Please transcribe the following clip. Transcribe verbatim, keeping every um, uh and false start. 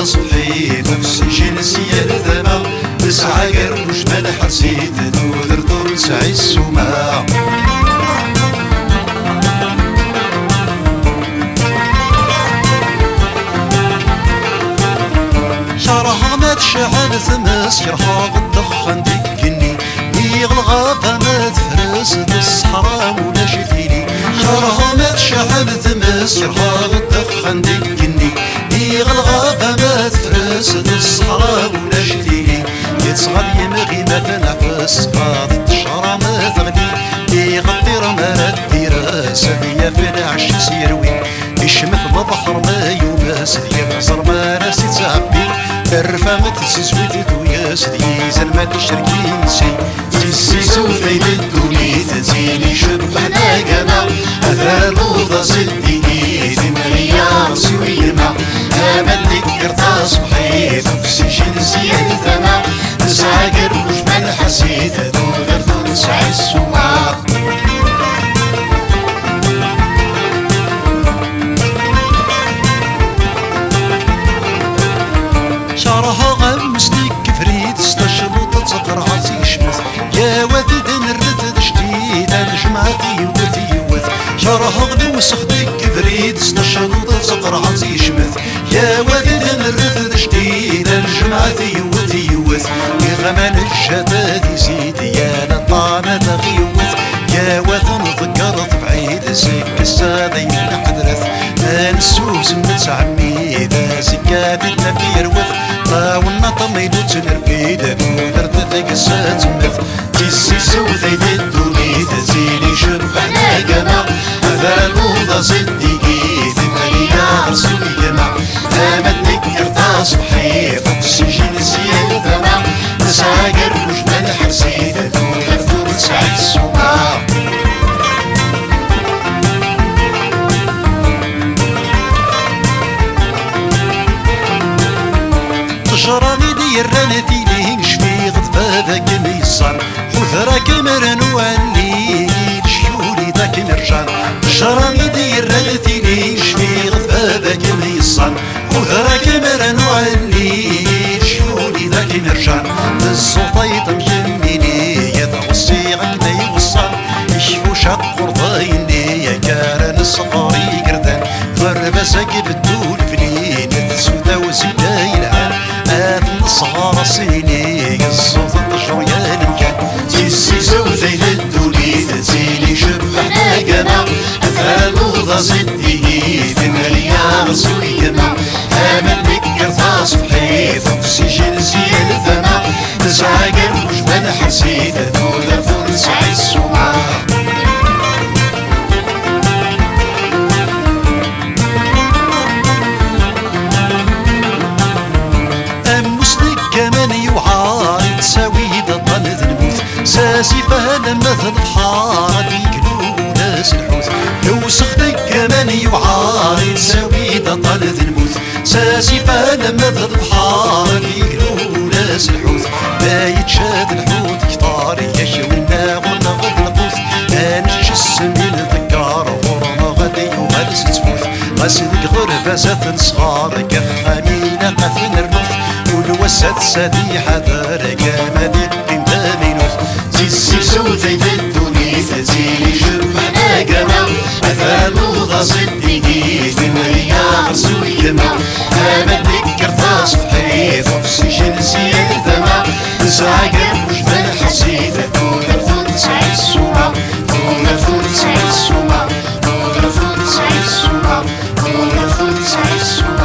Ṣbeḥ-it uksijin si yal tama, nesɛa agerruj ma nḥers-it, tudert ur nesɛi ssuma. Kerheɣ ma tecɛel tmes, kerheɣ ddexxan deg igenni. Iɣ lɣaba ma tefres, d ṣṣeḥra ulac tili. Kerheɣ ma tecɛel tmes, kerheɣ ddexxan deg igenni. Iɣ lɣaba ma tefres, d ṣṣeḥra ulac tili. Yettɣal yimɣi ma tneɛfes, tbaḍ ttecra ma teɣli. Iɣ ṭṭir ma ara d-ires, ad yaf lɛecc-is yerwi. Icmet lebḥer ma yumes, d yimẓer ma ara s-ittɛebbi. Terfa ma tessizwi tuyes, d yizan ma tecrek imensi. Tissizut ay d ddunit, d tin icebḥen agama. Ad rnuḍ aẓ-d digi, timɣi-a s uyema. Aman nekker taṣebḥit, uksijin si yal tama. Nesɛa agerruj ma nḥers-it, tudert ur nesɛi ssuma. Kerheɣ ammus deg ubrid, s tacluṭ d tqerɛet yecmet. Yaw ad t-id-nerret d jdid, anejmaɛ-t yiwet yiwet. Kerheɣ lewsex deg ubrid, s tacluṭ d tqerɛet yecmet. Yaw ad t-id-nerret d jdid, anejmaɛ-t yiwet yiwet. Iɣ aman ǧǧat ad izid, yal aṭṭan ad aɣ-iwet. Yaw ad nḍegger tebɛid, seg ssada yella ḥedret. Ma nessusem nettɛemmid, azekka ad d-naf yerwet. Tawennaṭ am idutt n lbid, tudert deg-s ad temmet. Tissizut ay d ddunit, d tin icebḥen agama. Ad rnuḍ aẓ-d digi, timɣi-a s uyema. Aman nekker taṣebḥit, uksijin si yal tama. Nesɛa agerruj ma nḥers-it, tudert ur tesɛi ssuma. Ṭṭejra i d-yerran tili, cfiɣ d baba-k m-yeṣṣan. Ḥudra-k m-rnu alli, lecyul-i d akken rjan. Ṭṭejra i d-yerran tili, cfiɣ d baba-k m-yeṣṣan. Ḥudra-k m-rnu alli, lecyul-i d akken rjan. Tezzuṭ-iyi-d am kemmini, ad ɣessiɣ akken ay weṣṣan. Ikfuc aqurḍay-nni, akka ara nesɣer igerdan. Ɣerbaz-agi beddu leflin, tsuta uzekka yelhan. Ad nesɣer aṣini, iẓẓuḍ ṭṭejur yal amkan. Tissizut ay d ddunit, d tin icebḥen agama. Ad rnuḍ aẓ-d digi, timɣi-a s uyema. Aman nekker taṣebḥit, uksijin si yal tama. Nesɛa agerruj ma nḥers-it, tudert ur nesɛi ssuma. Ammus deg aman yewɛer, yettawi-d aṭṭan d lmut. S asif alamma d lebḥer, ad yeklu ula s lḥut. Lewsex deg aman yewɛer, yettawi-d aṭṭan d lmut. S asif alamma d lebḥer, ad yeklu ula s lḥut. Ma yečča-t lḥut kter, yak winna ɣur-neɣ d lqut. Ad nečč ssem i nḍegger, ɣur-neɣ ad yuɣal s ttfut. Ɣas deg ɣerbaz ad t-nesɣer, deg axxam ilaq ad t-nernu. Kul wass ad s-ad iḥader, agama ad iqqim d amaynut. Tissizut ay d ddunit, d tin icebḥen agama. Ad rnuḍ aẓ-d digi, timɣi-a s uyema. Aman nekker taṣebḥit, uksijin si yal tama. Nesɛa agerruj ma nḥers-it, tudert ur tesɛi ssuma. Tudert ur tesɛi ssuma. Tudert ur tesɛi ssuma. Tudert ur tesɛi ssuma.